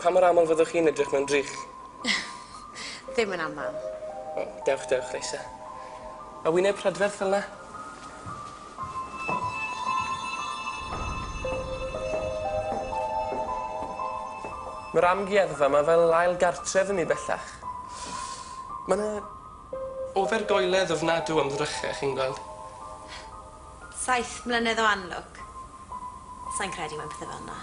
Pa mor aml fyddwch chi'n edrych mewn drych? Ddim yn aml. O, dewch, dewch, Leisa. A wyneb prydferth fel 'na? Mae'r amgueddfa 'ma fel ail gartref i mi bellach. Ma' 'na ofergoeledd ofnadw am ddrychau, chi'n gweld. 7 mlynedd o anlwc. Sai'n credu mewn pethe fel 'na.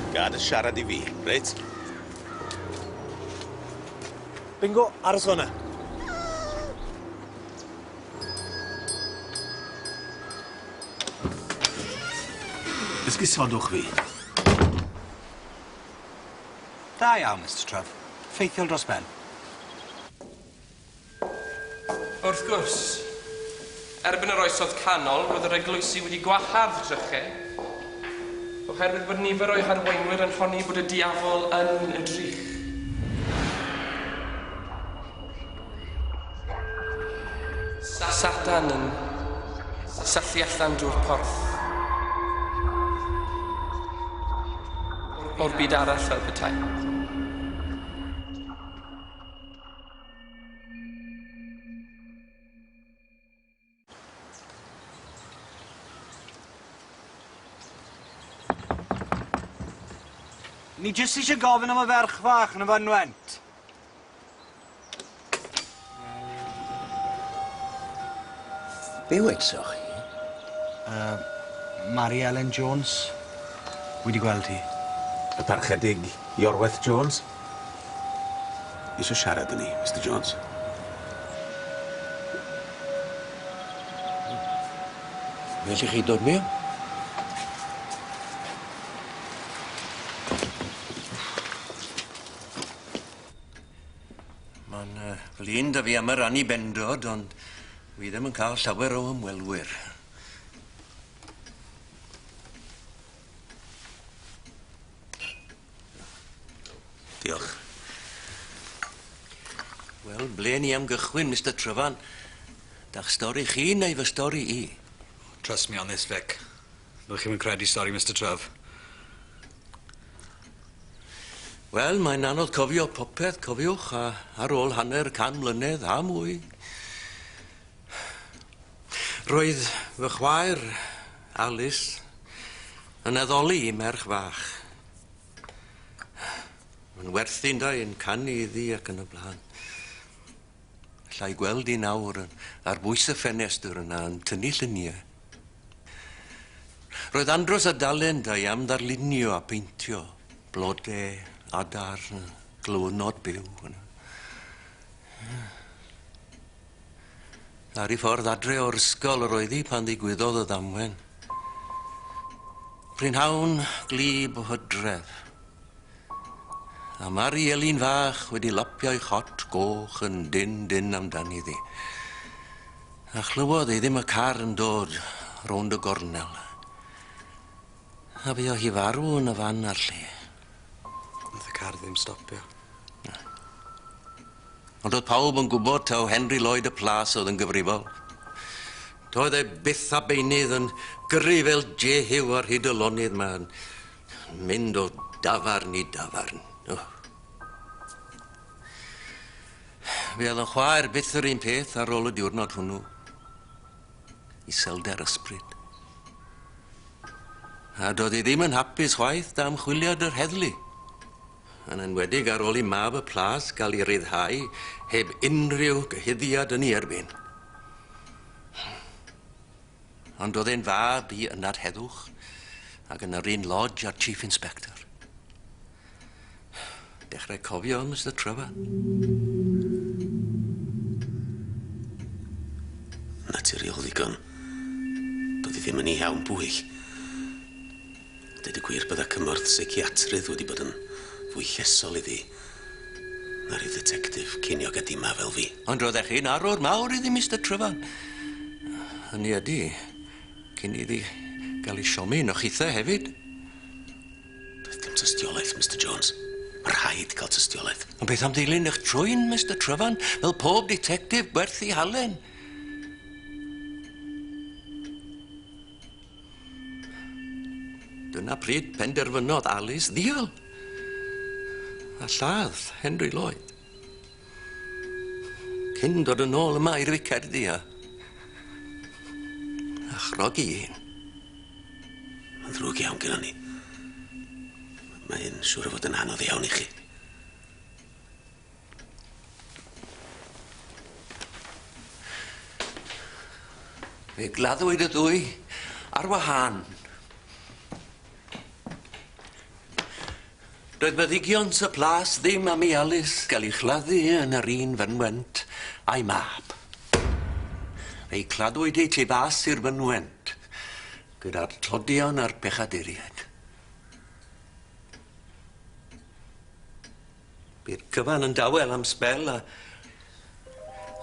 Gad y siarad i fi, reit? Bingo, aros fan'na. Esgusodwch fi. Da iawn, Mr Truff. Ffeithiol dros ben. Wrth gwrs, erbyn yr oesoedd canol, roedd yr eglwysi wedi gwahardd drychau, oherwydd bod nifer o'u harweinwyr yn honni bod y diafol yn y drych. Satan yn syllu allan drwy'r porth. O'r byd arall fel petai. Ni jyst eisiau gofyn am y ferch fach yn y fynwent. Be wedsoch chi? Mary Ellen Jones. Wedi gweld hi. Y parchedig Iorwerth Jones. Isio siarad â ni, Mr Jones. Well i chi dod mewn. Mae'n flin 'da fi am yr annibendod, ond wi ddim yn cael llawer o ymwelwyr. Diolch. Wel, ble ni am gychwyn, Mr Tryfan? Da'ch stori chi neu fy stori i? Trust me on this, Vic. Fyddwch chi'm yn credu stori Mr Tryf. Wel, mae'n anodd cofio popeth, cofiwch, a ar ôl hanner can mlynedd a mwy. Roedd fy chwaer, Alice, yn addoli i merch fach. Mae'n werthu yndoedd, yn canu iddi ac yn y blaen. Alla i gweld hi nawr yn, ar bwys y ffenestr yna yn tynnu lluniau. Roedd andros o dalent i am ddarlunio a peintio. Blode, adar, glywynod byw. Ar ei ffordd adre o'r ysgol yr oedd hi pan ddigwyddodd y ddamwen. Prynhawn gwlyb o hydref. A Mari Elin fach wedi lapio'i chot goch yn dyn dyn amdani ddi. A chlywodd ei ddim y car yn dod rownd y gornel. A fuodd hi farw yn y fan a'r lle. Nath y car ddim stopio. Na. Ond oedd pawb yn gwybod taw Henry Lloyd y Plas oedd yn gyfrifol. Doedd e byth a beunydd yn gyrru fel Jehu ar hyd y lonydd 'ma, yn mynd o dafarn i dafarn. Oh. Fe oedd yn chwaer byth yr un peth ar ôl y diwrnod hwnnw. Iselder ysbryd. A doedd hi ddim yn hapus chwaith da ymchwiliad yr heddlu. Yn enwedig ar ôl i mab y plas gael ei ryddhau heb unrhyw gyhuddiad yn ei erbyn. Ond oedd e'n fab i ynad heddwch ac yn yr un lodge a'r Chief Inspector. Dechrau cofio, Mr Trevor. Naturiol ddigon. Doedd hi ddim yn ei iawn bwyll. Deud y gwir bydda cymorth seiciatrydd wedi bod yn fwy llesol iddi na rhyw ddetectif ceiniog a dima fel fi. Ond roeddech chi'n arwr mawr iddi, Mr Tryfan. Hynny ydy, cyn iddi gael ei siomi yn o'ch hefyd. Doedd dim tystiolaeth, Mr Jones. Mae rhaid cael tystiolaeth. Ond beth am ddilyn eich trwyn, Mr Tryfan, fel pob detective gwerth ei halen? Dyna pryd penderfynodd Alice ddial a lladd Henry Lloyd. Cyn dod yn ôl yma i'r Ficerdy a chrogi un. Mae'n ddrwg iawn gynnon ni. Mae hyn siŵr o fod yn anodd iawn i chi. Fe gladdwyd y ddwy ar wahân. Doedd meddygion y plas ddim am i Alice gael ei chladdu yn yr un fynwent a'i mab. Fe'i claddwyd hi tu fas i'r fynwent, gyda'r tlodion a'r pechaduriaid. Bu'r cyfan yn dawel am sbel a...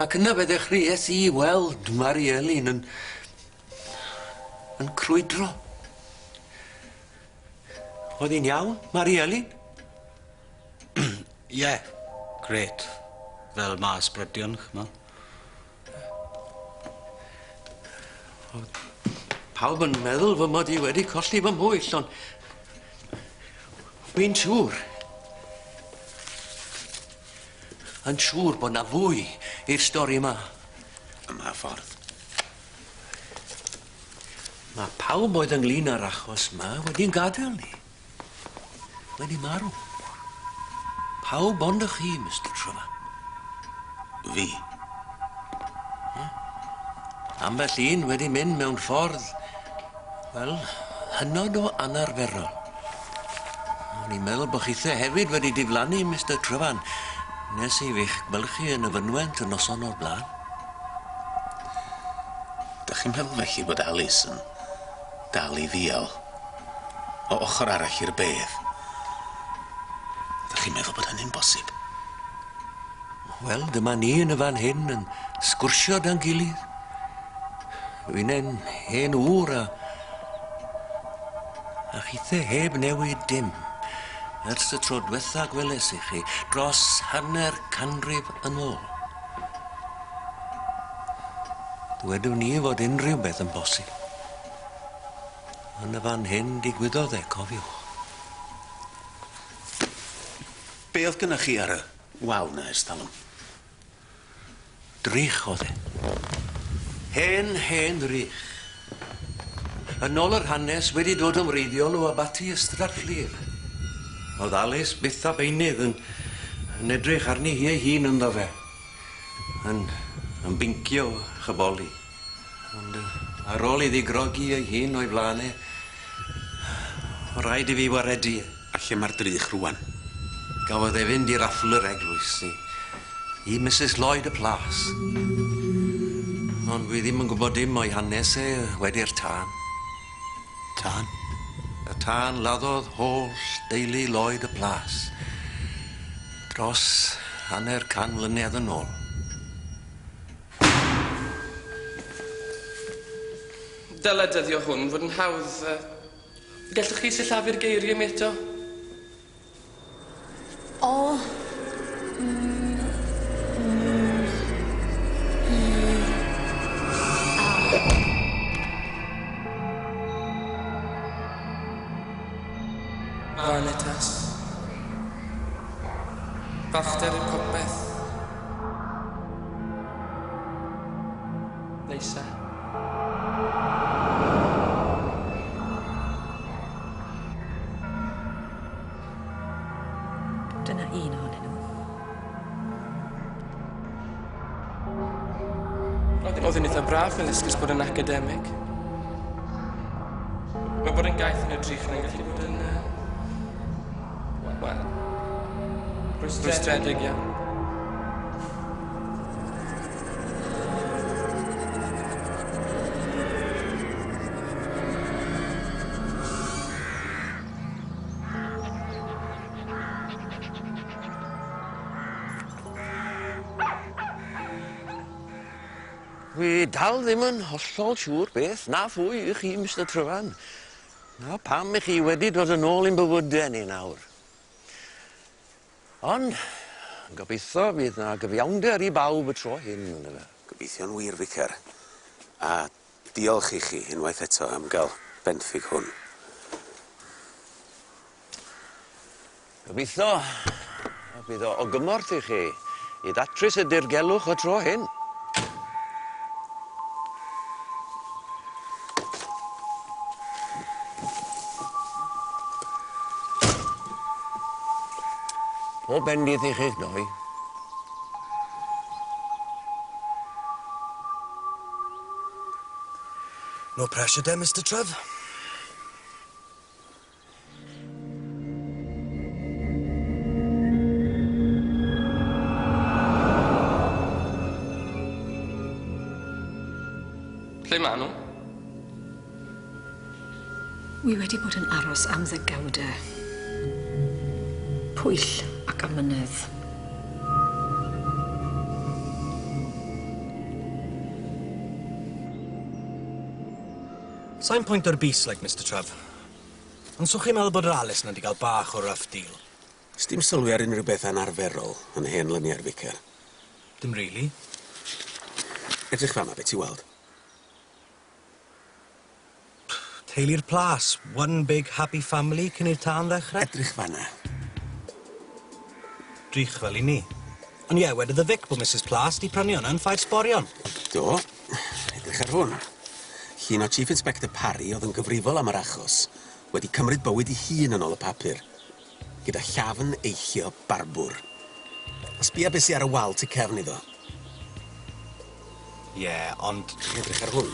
Ac yna fe ddechreuais i weld Mari Elin yn... yn crwydro. Oedd hi'n iawn, Mari Elin? Ie, yeah, grêt. Fel ma ysbrydion, ch'mo'. Oedd pawb yn meddwl fy mod i wedi colli fy mhwyll, ond wy'n siŵr. Yn siŵr bod 'na fwy i'r stori yma. Ym mha ffordd? Mae pawb oedd ynglyn â'r achos 'ma wedi'n gadael ni. Wedi marw. Pawb ond y chi, Mr Tryfan. Fi? Ambell un wedi mynd mewn ffordd, wel, hynod o anarferol. O'n i'n meddwl bod chithe hefyd wedi diflannu, Mr Tryfan, nes i fi'ch gweld chi yn y fynwent y noson o'r blaen. Dach chi'n meddwl felly bod Alice yn dal i ddial o ochr arall i'r bedd? Dach chi'n meddwl bod hynny'n bosib? Wel, dyma ni yn y fan hyn yn sgwrsio 'da'n gilydd. Dwi'n hen ŵr a... A chithe heb newid dim ers y tro dwetha gweles i chi dros hanner canrif yn ôl. Dwedwn ni fod unrhyw beth yn bosib. Yn y fan hyn digwyddodd e, cofiwch. Be oedd gynnoch chi ar y wal 'na ers talwm? Drych oedd e. Hen, hen ddrych. Yn ôl yr hanes wedi dod yn wreiddiol o abaty Ystrad Fflur. Oedd Alice byth a beunydd yn, yn edrych arni hi ei hun ynddo fe. Yn, yn bincio chyboli. Ond ar ôl iddi grogi ei hun o'i flaen e, rhaid i fi waredu e. A lle mae'r drych rŵan? Gafodd e fynd i raffl yr eglwys i, i Mrs Lloyd y Plas. Ond dwi ddim yn gwybod dim o'i hanes e wedi'r tân. Tân? Y tân laddodd holl deulu Lloyd y Plas. Dros hanner can mlynedd yn ôl. Dyle dyddio hwn fod yn hawdd. Gallwch chi sillafu'r geiriau mi eto? O M M I A. Vanitas. Balchder yw popeth. Leisa. Dyna un ohonyn nhw. Oedd hi'n eitha braf fel esgus bod yn academig. Mae bod yn gaeth yn y drych yn gallu bod yn... Wel... Rwystredig iawn. Wi dal ddim yn hollol siŵr beth na phwy i chi, Mr Tryfan. Na pam i chi wedi dod yn ôl i'n bywydau ni nawr. Ond, gobeithio bydd na gyfiawnder i bawb y tro hyn, yndyfe. Gobeithio'n wir, Ficer. A diolch i chi unwaith eto am gael benthyg hwn. Gobeithio y bydd o o gymorth i chi i ddatrys y dirgelwch y tro hyn. Pob bendith i chi'ch doi. No pressure there, Mr Trev. Lle ma' nhw? Wi wedi bod yn aros am ddegawde. Pwyll ac amynedd. Sai'n pwynto'r bys like Mr Trev. Ond so chi'n meddwl bod yr Alice 'na 'di ga'l bach o rough deal? Sdim sylwi ar unrhyw beth anarferol yn hen lyniau'r vicar. Dim rili. Edrych fama, be ti weld? Teulu'r Plas, one big happy family cyn i'r tân ddechrau. Edrych fanna. Drych fel i ni. Ond ie, wedodd y Vic bod Mrs Plas 'di prynu hwnna yn ffair sborion. Do. Edrych ar hwn. Llun o Chief Inspector Parry oedd yn gyfrifol am yr achos, wedi cymryd bywyd ei hun yn ôl y papur, gyda llafn eillio barbwr. A sbia be sy ar y wal tu cefn iddo. Ie, ond... Edrych ar hwn.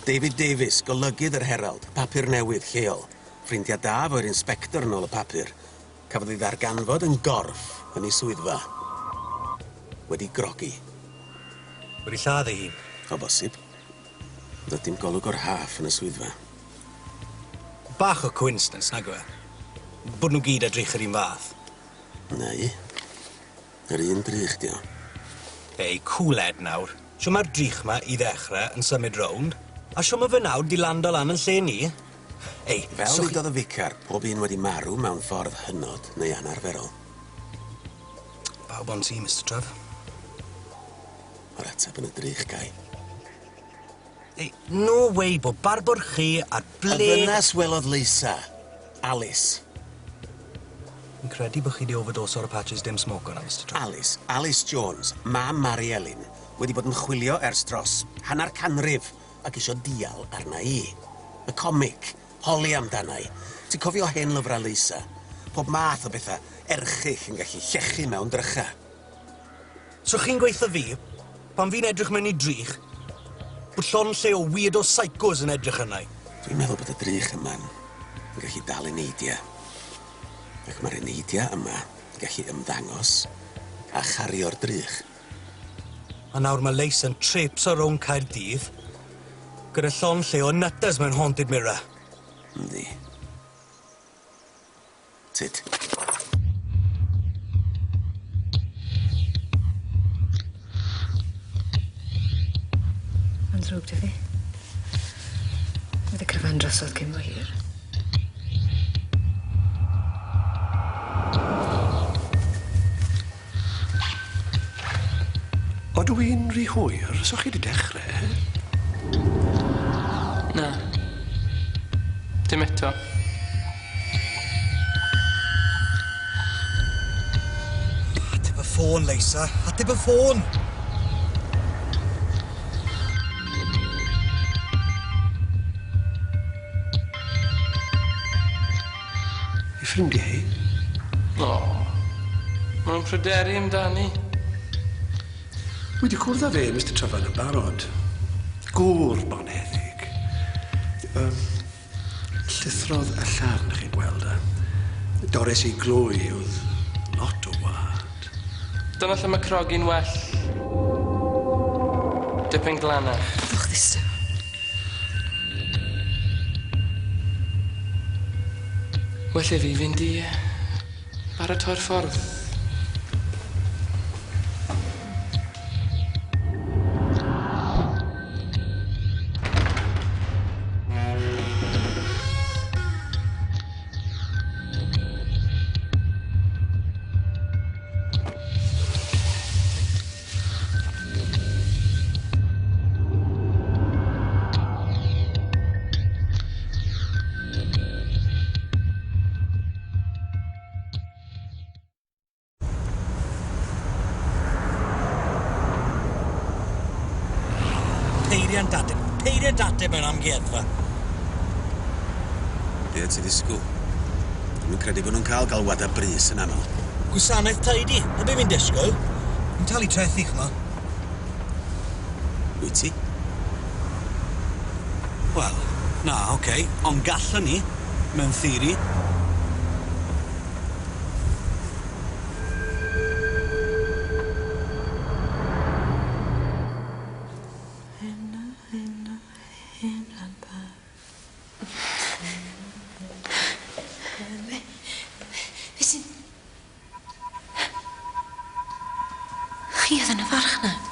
David Davies, golygydd yr Herald, papur newydd lleol. Ffrindiau da fo'r inspector yn ôl y papur. Cafodd ei ddarganfod yn gorff yn ei swyddfa. Wedi grogi. Wedi lladd ei hun. O bosib. Doedd dim golwg o'r rhaff yn y swyddfa. Bach o coincidence, nag yw e? Bod nhw gyd edrych yr un fath. Neu, yr un drych 'di o. Ei, cool head nawr. Shw mae'r drych 'ma i ddechrau yn symud rownd, a shw ma' fe nawr 'di lando lan yn lle ni? Ei, Fel so chi- ddudodd y vicar, pob un wedi marw mewn ffordd hynod neu anarferol. Pawb ond ti, Mr Trev. Mae'r ateb yn y drych, Gai. Ei, no way bod barbwr chi a'r Y ble... ddynas welodd Leisa, Alice. Fi'n credu bod chi 'di overdose o'r patches dim smoke o'na, Mr Trev. Alice, Alice Jones, mam Mary Elin, wedi bod yn chwilio ers dros hanner canrif ac isio dial arna i. Y comic, holi amdana i. Ti'n cofio hen lyfrau Leisa? Pob math o bethau erchyll yn gallu llechu mewn drycha. So chi'n gweutho fi, pan fi'n edrych mewn i drych, bod llond lle o weirdo psychos yn edrych arna i? Dwi'n meddwl bod y drych yma'n yn gallu dal eneidia. Ac mae'r eneidia yma yn gallu ymddangos a chario'r drych. A nawr mae Leis yn traipso rownd Caerdydd gyda llond lle o nutters mewn haunted mirror. Yndi. Tyd. Mae'n ddrwg 'da fi. Bydd y cyfan drosodd cyn bo hir. Odw i'n rhy hwyr, so chi 'di dechre? Na. Dim eto. Ateb y ffôn, Leisa. Ateb y ffôn! I ffrindiau hi? O. Ma' nhw'n pryderu amdani. Wi 'di cwrdd â fe, Mr Tryfan, yn barod. Gŵr bonheddig. Llithrodd y llarn chi'n gweld e. Dorres i glwy oedd lot o wad. Dyna lle mae crogi'n well. Dipyn glanach. Byddwch ddistaw. Well i fi fynd i baratoi'r ffordd. Peiriant ateb. Peiriant ateb mewn amgueddfa. Be o ti ddisgwyl? Dwi'm yn credu bod nhw'n cael galwadau brys yn aml. Gwasanaeth tidy. Na be fi'n disgwyl. Fi'n talu trethi, ch'mo'. Wyt ti? Wel, na, ocê, ond gallwn ni, mewn theori. Be sy'n... Chi oedd yn y farchnad?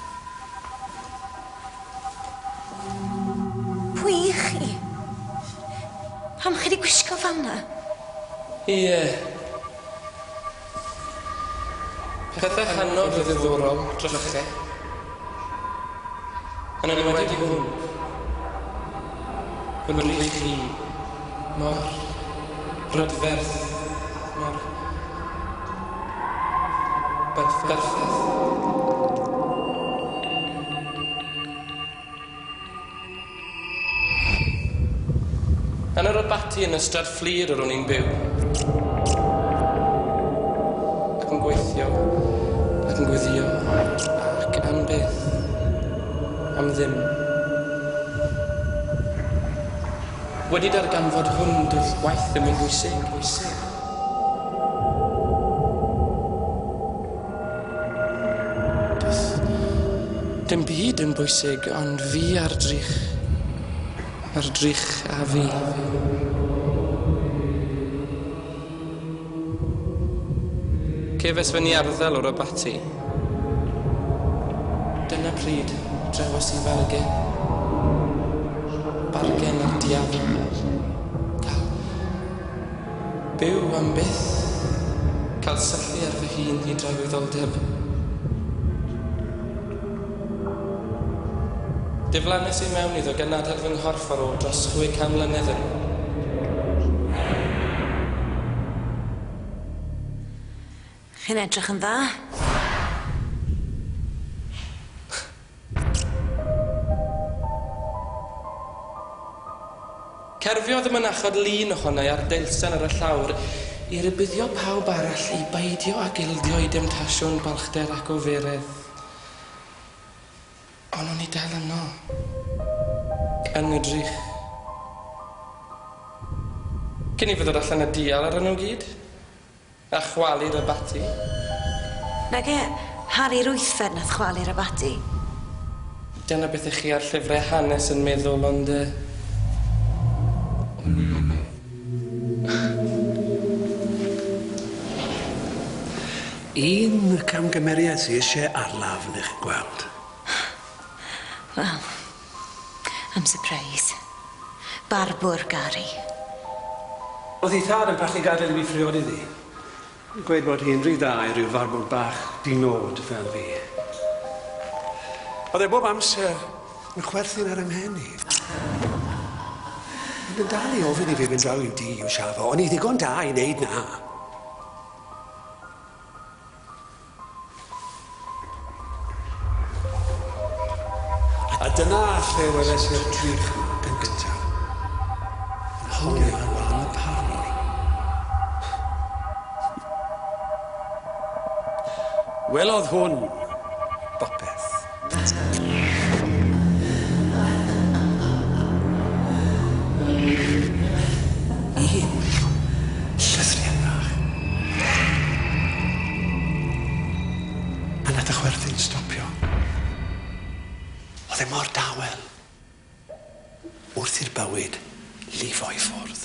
Pwy i chi? Pam chi 'di gwisgo fel 'na? Ie. Pethau hynod o ddiddorol, drychau. Yn enwedig hwn. Fy nrych i mor brydferth, mor berffaith. Yn yr abaty yn Ystrad Fflur yr o'n i'n byw. Ac yn gweithio, ac yn gweddio, ac am beth, am ddim. Wedi darganfod hwn, doedd gwaith ddim yn bwysig, bwysig. Doedd dim byd yn bwysig, ond fi a'r drych. A'r drych a fi. Cefais fy niarddel o'r abaty. Dyna pryd drewes i fargen. Bargen â'r diafol. Cael byw am byth. Cael syllu ar fy hun i dragwyddoldeb. Diflannes i mewn iddo gan adael fy nghorff ar ôl dros 600 mlynedd yn ôl. Chi'n edrych yn dda. Cerfiodd y mynachod lun ohona i ar deilsen ar y llawr i rybuddio pawb arall i beidio ag ildio i demtasiwn balchder ac oferedd. Ond o'n i dal yno. Yn y drych. Cyn i fi ddod allan a dial ar nhw gyd. A chwalu'r abaty. Nage, Harri'r Wythfed nath chwalu'r abaty. Dyna beth ych chi a'r llyfrau hanes yn meddwl, ond... O'n i yno. Un camgymeriad sy eisiau arlaf yn eich gweld. Wel, I'm surprised. Barbwr, Gary. Oedd hi thad yn pallu gadael i fi phriodi ddi. Gweud bod hi'n rhy dda i ryw farbwr bach dinod fel fi. Oedd e bob amser yn chwerthin ar 'y mhen i. Ond yn dal i ofyn i fi fynd draw i'w dŷ i'w siafo, o'n i ddigon da i wneud 'na. A dyna lle weles i'r drych yn gyntaf. Yn hongian ar wal y parlwr. Welodd hwn bopeth. Un llythrien fach. A nath y chwerthin stopio. Oedd e mor dawel. Wrth i'r bywyd lifo i ffwrdd.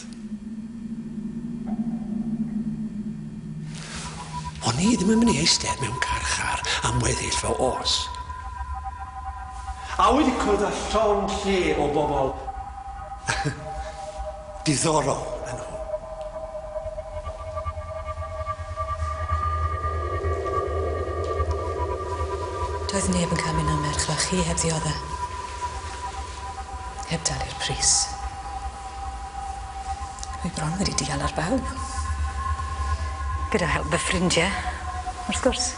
O'n i ddim yn mynd i eistedd mewn carchar am weddill fy oes. A wedi cwrdd â llond lle o bobl diddorol yn nhw. Doedd neb yn cael mynd am merch fel chi heb ddiodde. Heb dalu'r pris. Wi bron wedi dial ar bawb. Gyda help fy ffrindiau, wrth gwrs.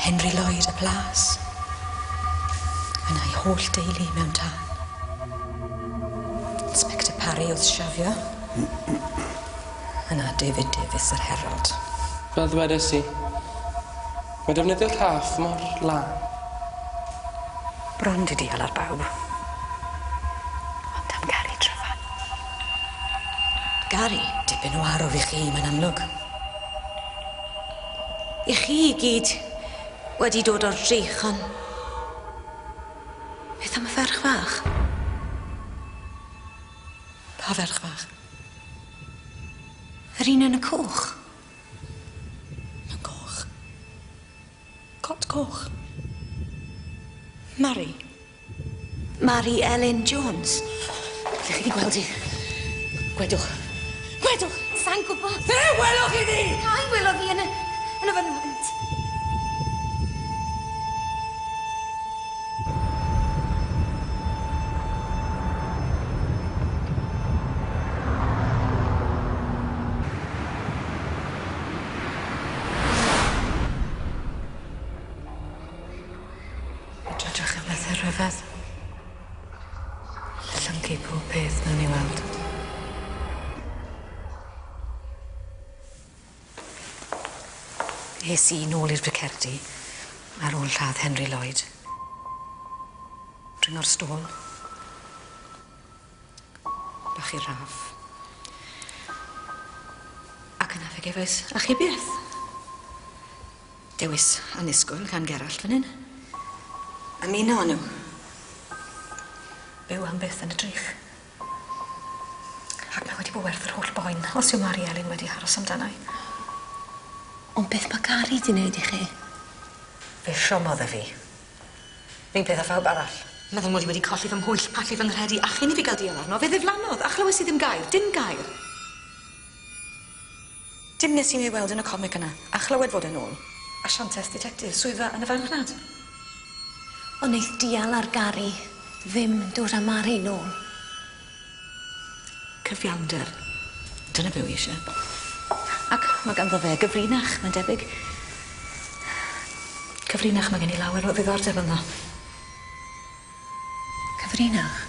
Henry Lloyd y Plas. Yna ei holl deulu mewn tân. Inspector Parry oedd siafio. Yna David Davies yr Herald. Fel ddwedes i, mae defnyddio rhaff mor lân. Bron 'di dial ar bawb. Ond am Gary Tryfan. Gary? Dipyn o arwr i chi, mae'n amlwg. I chi i gyd wedi dod o'r drych, ond... Beth am y ferch fach? Pa ferch fach? Yr un yn y coch. Mewn coch? Cot coch? Mari? Mari Elin Jones. Lle chi 'di gweld hi? Gwedwch. Gwedwch! Sai'n gwbod. Fe welwch chi ddi! Kai welodd hi yn y yn y fynwent. Edrych am bethe rhyfedd. Llyncu pob peth nawn ni weld. Es i nôl i'r Ficerdi ar ôl lladd Henry Lloyd. Dringo'r stôl. Bach i'r raff. Ac yna fe gefais achubiaeth. Dewis annisgwyl gan Gerallt fan hyn. Ymuno â nhw. Byw am byth yn y drych. Ac mae wedi bod werth yr holl boen, os yw Mari Elin wedi aros amdana i. Ond beth mae Gary 'di neud i chi? Fe siomodd e fi. R'un peth â phawb arall. Meddwl mod i wedi colli fy mhwyll, pallu fy nghredu, a chyn i fi gael dial arno, fe ddiflannodd, a chlywes i ddim gair, dim gair. Dim nes i mi weld yn y comic yna, a chlywed fod e'n ôl. Asianteth ditectif, swyddfa yn y farchnad. Ond neith dial ar Gary ddim dod â Mari nôl. Cyfiawnder. Dyna be' wi isie. Ac ma' ganddo fe gyfrinach, mae'n debyg. Cyfrinach ma' gen i lawer o ddiddordeb ynddo. Cyfrinach?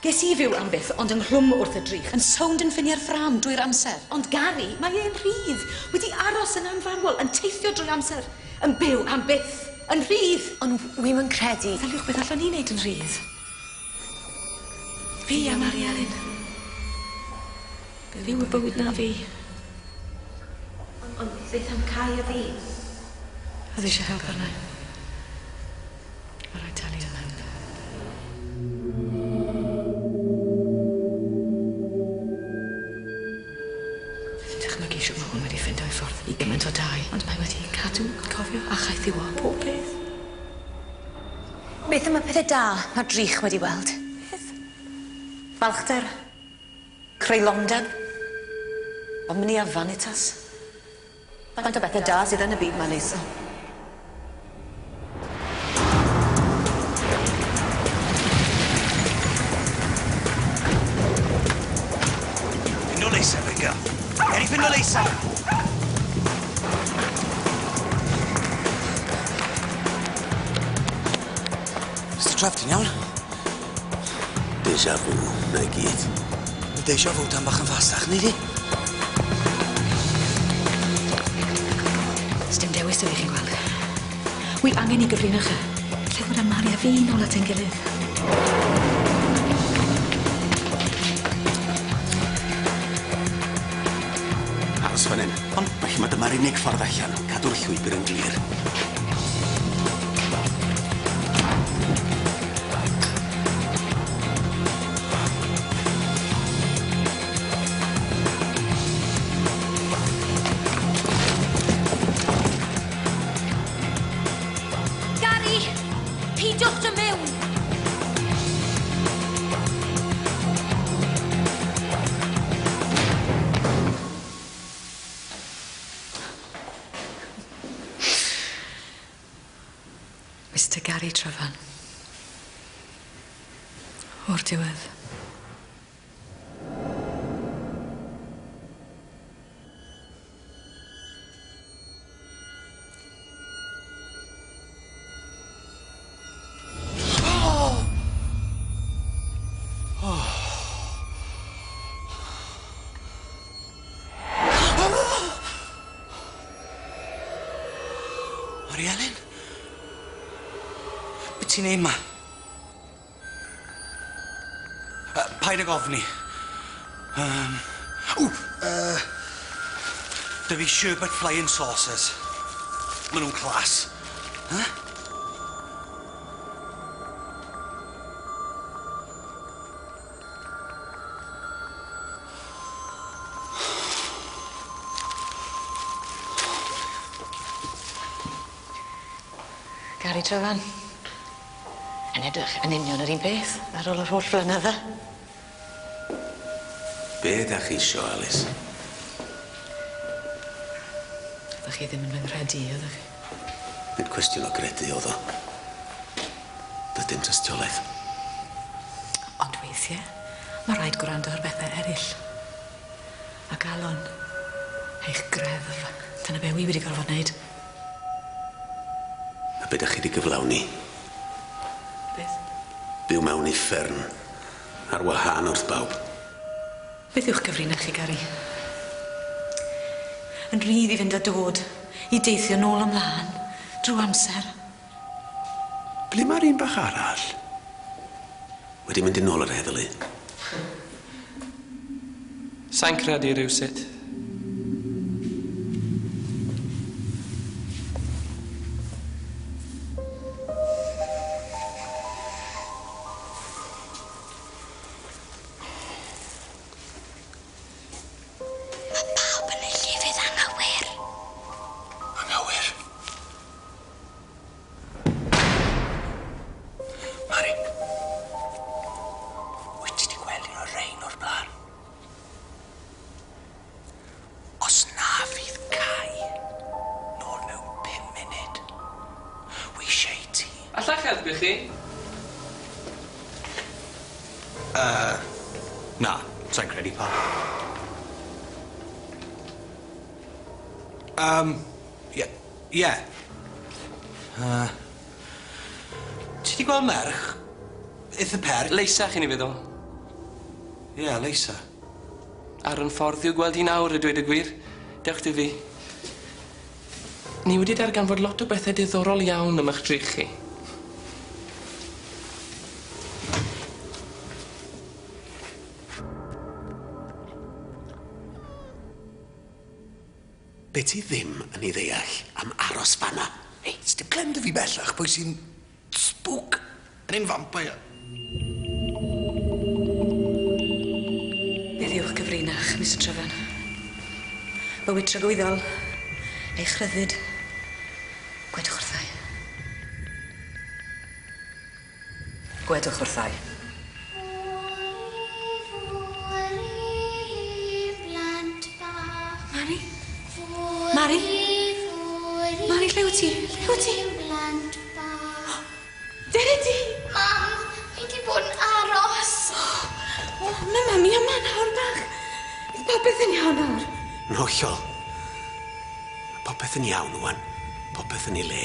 Ges i fyw am byth, ond ynghlwm wrth y drych, yn sownd yn ffiniau'r ffrâm drwy'r amser. Ond Gary, mae e'n rhydd, wedi aros yn anfarwol, yn teithio drwy amser, yn byw am byth, yn rhydd. Ond wi'm yn credu. Daliwch beth allwn ni wneud yn rhydd. Fi a Mari Elin. Byw y bywyd na fi. Ond beth am Kai a fi? Oedd eisiau help arna i. Ma' raid talu am help. Dychmygu shwt ma' hwn wedi ffindo'i ffordd i gymaint o dai, ond mae wedi cadw, cofio, a chaethiwo pob peth. Beth am y pethe da ma' drych wedi weld? Beth? Balchder. Creulondeb. Omnia vanitas. Faint o bethe da sydd yn y byd 'ma, Lisa. Ffindo Leisa, Beca. Cer i ffindo Leisa! Mr Treff, ti'n iawn? Déjà vu, na i gyd. Déjà vu tan bach yn fastach, nei di? Sdim dewis 'da fi chi'n gweld. Wi angen i gyfrinach e. Lle ddod â Mari a fi nôl at ein gilydd. Aros fan 'yn. Ond felly ma' dyma'r unig ffordd allan. Cadw'r llwybyr yn glir. Gary! Peidiwch dod mewn! Mr Gary Tryfan. O'r diwedd. Mari Elen? Be ti'n neud ma? Paid ag ofni. Da fi sherbet flying saucers. Ma' nhw'n class. Huh? Gary Tryfan. Yn edrych yn union yr un peth ar ôl yr holl flynydde. Be ydach chi isio, Alice? Oeddech chi ddim yn fy nghredu, oeddech chi? Nid cwestiwn o gredu oedd o. Doedd dim tystiolaeth. Ond weithiau, mae rhaid gwrando ar bethau eraill. A galon, eich greddf. Dyna be wi wedi gorfod wneud. A be dach chi wedi gyflawni? Beth? Byw mewn uffern, ar wahân wrth bawb. Beth yw'ch gyfrinach chi, Gary? Yn rhydd i fynd a dod, i deithio nôl ymlaen, drwy amser. Ble mae'r un bach arall? Wedi mynd yn ôl yr heddlu. Sa'n credu rhywsut. Mae pawb yn y llefydd anghywir. Anghywir? Mari, wyt ti 'di gweld un o'r rhain o'r blaen? Os na fydd Cai nôl mewn 5 munud, wi eisiau i ti. Alla'ch helpu chi? Na, sai'n credu pa. Ie, ie. Ti 'di gweld merch? Eitha pert? Leisa chi'n ei feddwl. Ie, Leisa. Ar yn ffordd i'w gweld hi nawr, a dweud y gwir. Dewch dy fi. Ni wedi darganfod lot o bethau diddorol iawn am eich drych chi. Be ti ddim yn ei ddeall am aros fanna? Ei, sdim clem 'da fi bellach pwy sy'n spook yn un vampire. Beth yw'ch cyfrinach, Mr Tryfan? Bywyd tragwyddol, eich rhyddid. Gwedwch wrthai. Gwedwch wrthai. Mari? Mari? Mari, lle wyt ti? Lle wyt ti? Dere di! Mam, fi 'di bod yn aros. O, mae mami yma nawr bach. Bydd popeth yn iawn nawr. Yn hollol. Mae popeth yn iawn, wan. Popeth yn ei le.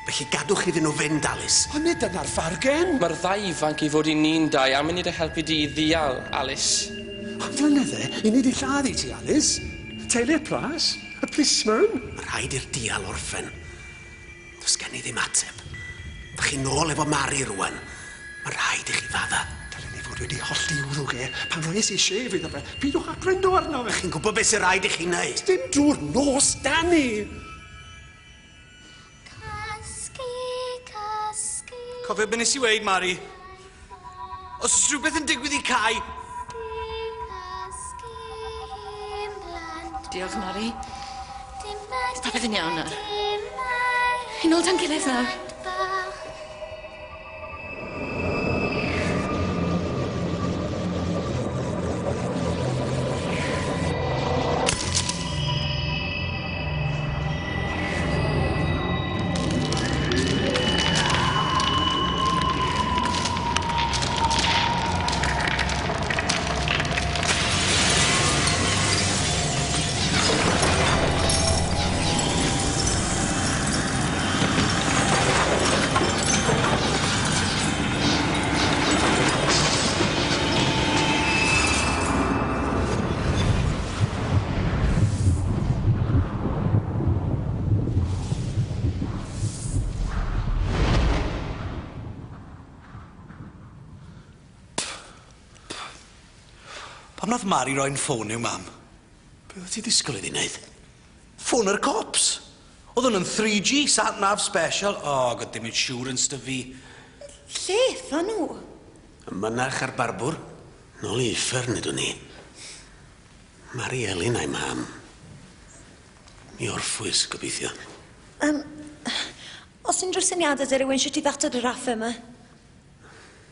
Felly gadwch iddyn nhw fynd, Alice. Ond nid dyna'r fargen. Mae'r ddau ifanc i fod i ni'n dau am i ni dy helpu di i ddial, Alice. Am flynydde, i ni 'di lladd i ti, Alice. Teulu'r plas, y plisman. Mae rhaid i'r dial orffen. Does gen i ddim ateb. Dych chi nôl efo Mari rwan. Mae rhaid i chi fadda. Dylen ni fod wedi hollti wddwg e pan roes i shef iddo fe. Pidwch â gwrando arno fe. Chi'n gwybod beth sy'n rhaid i chi wneud? Dim drwy'r nos, Danny. Casgu, casgu. Cofio be nes i weud, Mari? Os oes rhywbeth yn digwydd i Cai, Casgu, blant. Diolch, Mari. Dim Popeth yn iawn nawr. Dim Ni'n ôl dan gilydd nawr. bach. Pam nath Mari roi'n ffôn i'w mam? Be oedd ti ddisgwyl iddi wneud? Ffôn yr cops! Oedd hwn yn 3G, sat nav special. O, oh, got dim insurance 'da fi. Lle ethon nhw? Y mynach a'r barbwr. Nôl i uffern ydw ni. Mari Elin a'i mam. Mi orffwys, gobeithio. Os unrhyw syniadau 'da rhywun sut i ddatod y raffau yma?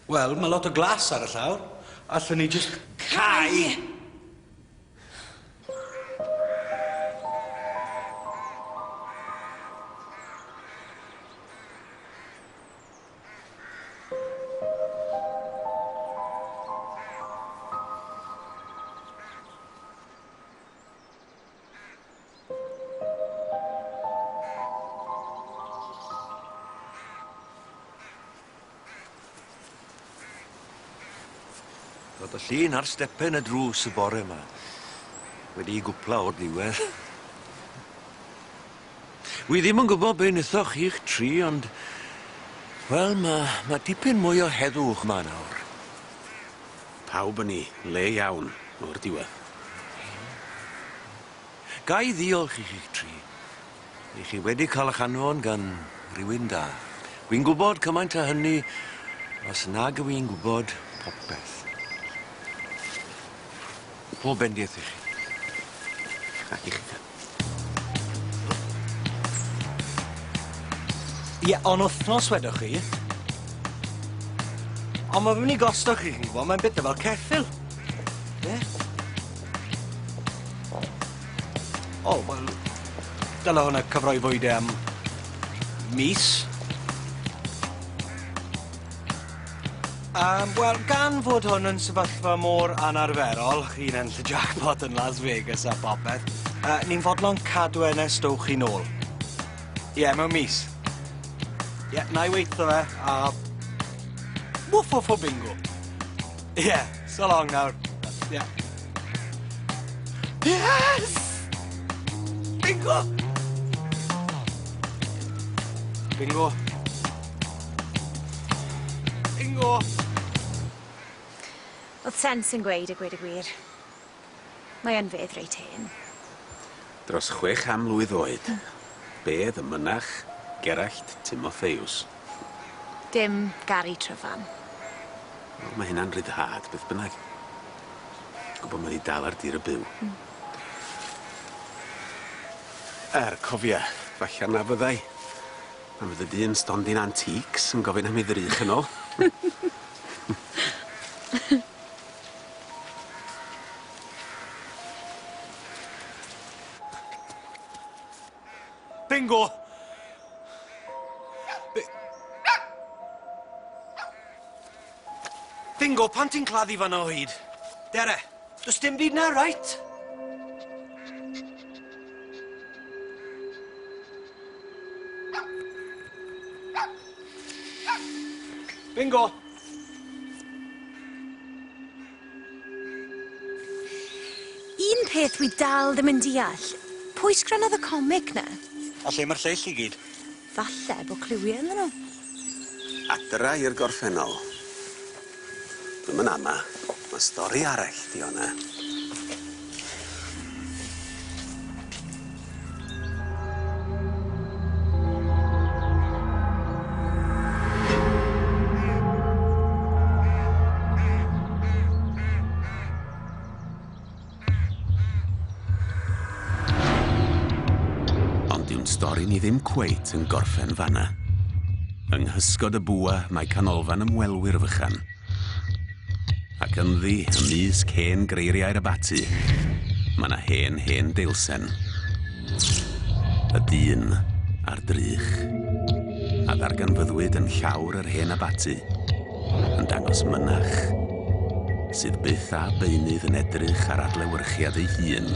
Wel, mae lot o glas ar y llawr. Allwn ni jyst... Cau! Roedd y llun ar stepen y drws y bore yma. Wedi'i gwpla o'r diwedd. Wi ddim yn gwybod be wnaethoch chi'ch tri, ond... Wel, mae dipyn mwy o heddwch 'ma nawr. Pawb yn ei le iawn o'r diwedd. Ga i ddiolch i chi'ch tri. I chi wedi cael eich anfon gan rywun da. Wi'n gwybod cymaint â hynny, os nag yw i'n gwybod popeth. Pob bendith i chi. Ac i chi. Ie, ond wythnos wedwch chi. Ond mae fe'n mynd i gosto chi, chi'n gwybod, mae'n bit fel ceffyl. Ie? O, wel, dyle hwnna cyfroi fwyd e am mis. Wel, gan fod hwn yn sefyllfa mor anarferol, chi'n ennill y jackpot yn Las Vegas a popeth, ni'n fodlon cadw e nes dowch chi nôl. Ie, mewn mis. Ie, na i weithio fe, a... Woof woof o bingo. Ie, so long nawr. Ie. Yes! Bingo! Bingo. Bingo! Oedd sens yn gweud a gweud y gwir. Mae yn fedd reit hen. Dros 600 mlwydd oed, bedd y mynach Gerallt Timotheus. Dim Gary Tryfan. Wel, mae hynna'n rhyddhad, beth bynnag. Gwybod mae 'di dal ar dir y byw. Cofia, falle na fyddai. Pan fydd y dyn stondin antiques yn gofyn am ei ddrych yn ôl. Bingo! Bingo, pan ti'n claddu fan'na o hyd? Dere, does dim byd na, right? Bingo! Un peth wi dal ddim yn deall, pwy sgrennodd y comic na? A lle mae'r lleill i gyd? Falle bod cliwiau ynddyn nhw. Adra i'r gorffennol. Dwi'm yn ama, mae stori arall di hwnna. Ond dyw'n stori ni ddim cweit yn gorffen fanna. Yng nghysgod y bwa mae canolfan ymwelwyr fychan. Ac ynddi, ymysg hen greiriau'r abaty, mae 'na hen, hen deilsen. Y dyn a'r drych, a ddarganfyddwyd yn llawr yr hen abaty, yn dangos mynach sydd byth a beunydd yn edrych ar adlewyrchiad ei hun,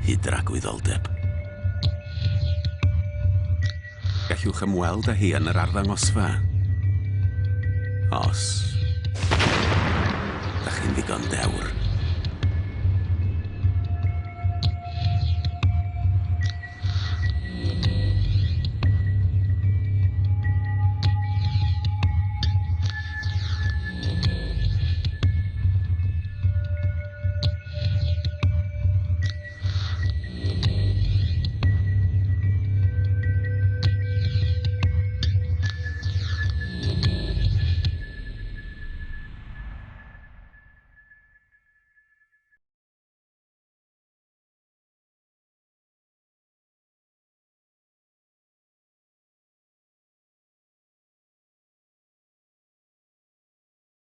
hyd dragwyddoldeb. Gallwch ymweld â hi yn yr arddangosfa. Os dach chi'n ddigon dewr.